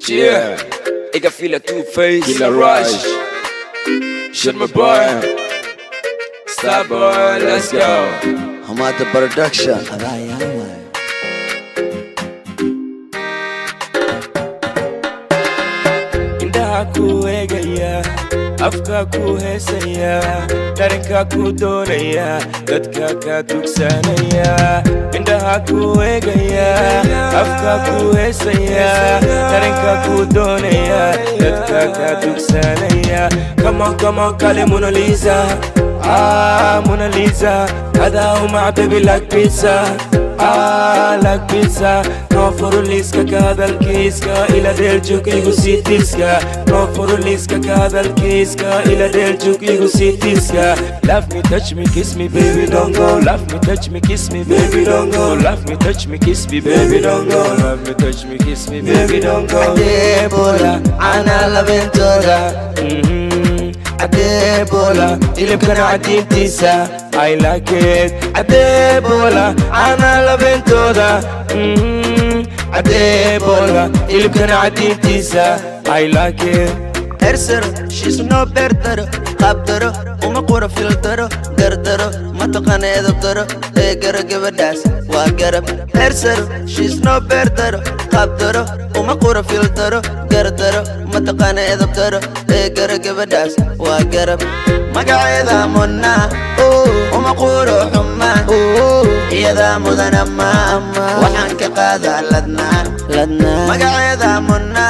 Yeah, iga fila Two Face. Killer Rush. Shit, my boy. Star boy, let's go. Hamada Production. Indhaha ku eegaya, afka ku heesaya, dareenka ku doonaya, dadka ka dugsanaya. Indhaha ku eegaya, afka ku heesaya, dareenka ku doonaya, dadka ka dugsanaya. Come on, come on, kale Mona Lisa. Ah, Mona Lisa. Adaa umac, baby, like pizza. Ah, like pizza. Noo furo liiska ka hadalkiiska, ila dheeljug igu sii tiiska. Noo furo liiska ka hadalkiiska, ila dheeljug igu sii tiiska. Love me, touch me, kiss me, baby, don't go. Love me, touch me, kiss me, baby, don't go. Love me, touch me, kiss me, baby, don't go. Love me, touch me, kiss me, baby, don't go. Cadebola, caanaa labeentooda. Cadebola, hilibkana cadiintiisa. I like it. Cadebola, caanaa labeentooda. Cadebola, hilibkana cadiintiisa. I like it. Ersaro, she's no beerdaro, qaabdaro, uma qura fildaro, gardaro, mataqaana edab daro, ee garo gabadhaas waa garab. Ersaro, she's no beerdaro, qaabdaro, uma qura fildaro, gardaro, mataqaana edab daro, ee garo gabadhaas waa garab. Magaceeda Muna, uma quro xumaan, iyadaa mudana ma, waxaan ka qaadaa ladnaan. Magaceeda Muna,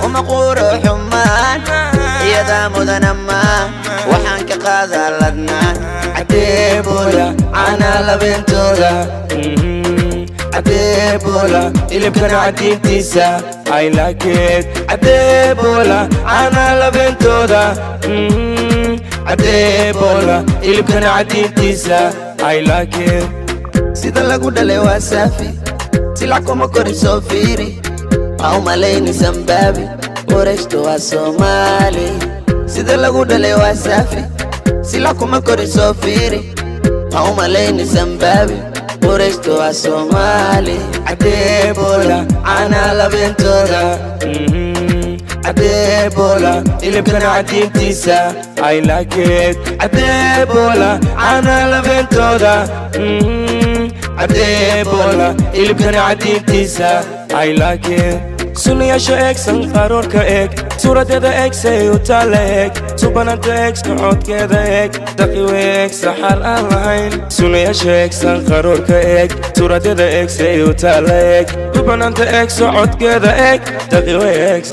uma quro xumaan, iyadaa mudana ma, waxaan ka qaadaa ladnaan. Cadebola, caanaa labeentooda. Cadebola, hilibkana cadiintiisa. I like it. Cadebola, caanaa labeentooda. Cadebola, hilibkana cadiintiisa. I like it. Sida lagu dhalay waa saafi, silac kuma korin, soo fiiri, ha u malayni sambaabi, Qurayshtu waa Soomaali. Sida lagu dhalay waa saafi, silac kuma korin, soo fiiri, ha u malayni sambaabi, Qurayshtu waa Soomaali. Cadebola, caanaa labeentooda. Cadebola, hilibkana cadiintiisa. I like it. Cadebola, caanaa labeentooda. Cadebola, hilibkana cadiintiisa. I like it. Sunayaasha eeg, sanqaroorka eeg, suuradeeda eeg, say u taalla eeg, subananta eeg, socodkeeda eeg, daqiwe eeg, saxaar aan lahayn. Sunayaasha eeg, sanqaroorka eeg, suuradeeda eeg, say u taalla eeg, subananta eeg, socodkeeda eeg, daqiwe eeg.